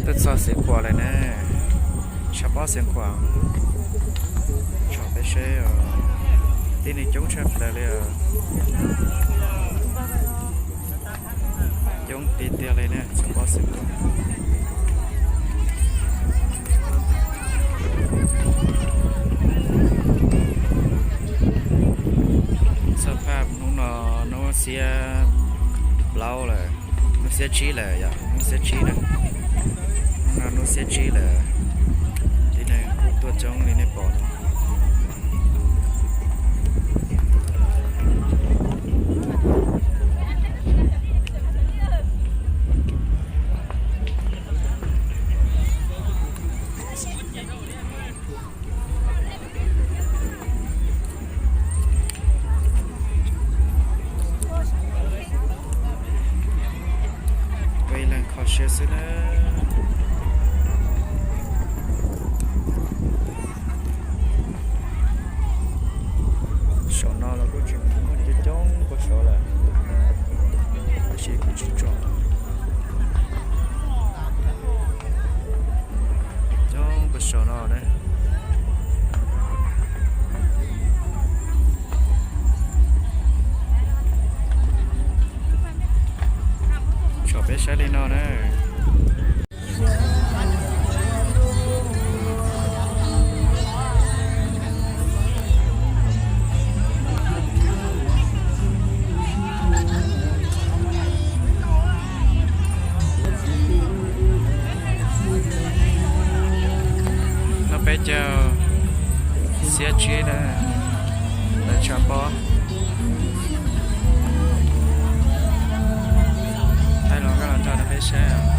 Tuaj txog Xiav Khuam lawm na, tshav pob Xiav Khuam. Tsom peb seb, tib neeg coob tshaj plaws li os. Coob tiag tiag li na, tshav pob Xiav Khuam. Xab phaj hnub no hnub xiab plaub lawm, hnub xiab tsib lawm yom, hnub xiab tsib na. Hnub no hnub xiab tsib lawm, tib neeg kuj tuaj coob li nej pom no. Ua ib leeg kho siab xwb na. Saum no los kuj tseem muaj coob coob puag saud lawm, tab sis kuv tsis tsom. Coob puag saum no na. Tsom peb saib li no na. No peb caug xiab tsib na, lawv tshav pob. Thaij los nkauj los nraug rau peb saib.